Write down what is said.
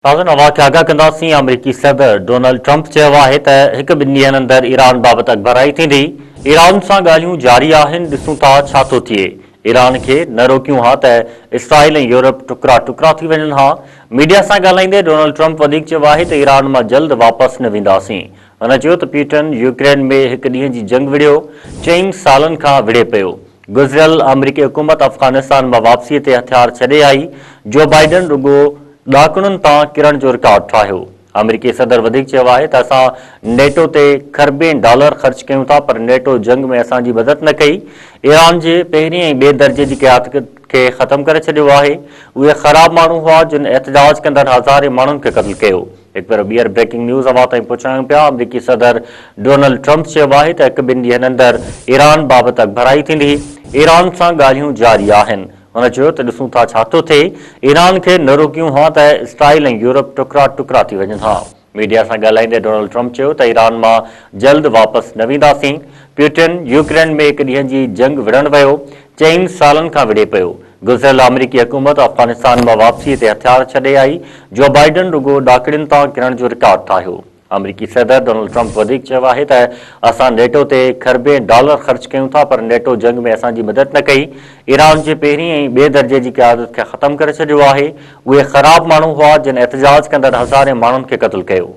تازن اوهان کي آگاهه ڪنداسين، آمريڪي صدر ڊونلڊ ٽرمپ چيو آهي ته هڪ ٻن ڏينهن اندر ايران بابت اڳڀرائي ٿيندي، ايران سان ڳالهيون جاري آهن، ڏسون ٿا ڇا ٿو ٿئي، ايران کي نه روڪيون ها ته اسرائيل ۽ يورپ ٽڪرا ٽڪرا ٿي وڃن ها. ميڊيا سان ڳالهائيندي ڊونلڊ ٽرمپ وڌيڪ چيو آهي ته ايران مان جلد واپس نه وينداسين. هن چيو ته پيوٽن يوڪرين ۾ هڪ ڏينهن جي جنگ وڙهيو، چئن سالن کان وڙهي پيو. گذريل آمريڪي حڪومت افغانستان مان واپسيء تي هٿيار ڇڏي آئي، جو بائيڊن رڳو ڏاڪڻن تان ڪرڻ جو رڪارڊ ٺاهيو. آمريڪي صدر وڌيڪ چيو آهي ته اسان نيٽو تي کربين ڊالر خرچ ڪيون ٿا پر نيٽو جنگ ۾ اسان جي مدد نه ڪئي، ايران جي پهرين ۽ ٻئي درجي جي قيادت کي ختم ڪري ڇڏيو آهي، اهي خراب ماڻهو هئا جن احتجاج ڪندڙ هزارين ماڻهن کي قتل ڪيو. هڪ ڀيرو ٻيهر بريڪنگ نيوز اوهان تائين پهچايون پيا، آمريڪي صدر ڊونلڊ ٽرمپ چيو آهي ته هڪ ٻن ڏينهن اندر ايران بابت اڳڀرائي ٿيندي، ايران سان ڳالهيون جاري آهن. هن چيو ته ڏسون ٿا ڇا ٿو ٿئي، ايران کي نه روڪيون ها ته اسرائيل ۽ يورپ ٽڪرا ٽڪرا ٿي وڃن ها. ميڊيا سان ڳالهائيندي ڊونلڊ ٽرمپ چيو ته ايران مان جلد واپس نه وينداسين، پيوٽن يوڪرين ۾ هڪ ڏينهن جي جنگ وڙهڻ ويو، چئن سالن کان وڙهي پيو. گذريل آمريڪي حڪومت افغانستان مان واپسيء تي هٿيار ڇڏي آئي، جو بائيڊن رڳو ڏاڪڻين تان ڪرڻ جو رڪارڊ ٺاهيو. آمريڪي صدر ڊونلڊ ٽرمپ وڌيڪ چيو آهي ته اسان نيٽو تي کربين ڊالر خرچ ڪيون ٿا پر نيٽو جنگ ۾ اسان جي مدد نه ڪئي، ايران جي پهرين ۽ ٻئي درجي جي قيادت کي ختم ڪري ڇڏيو آهي، اهي خراب ماڻهو هئا جن احتجاج ڪندڙ هزارين ماڻهن کي قتل ڪيو.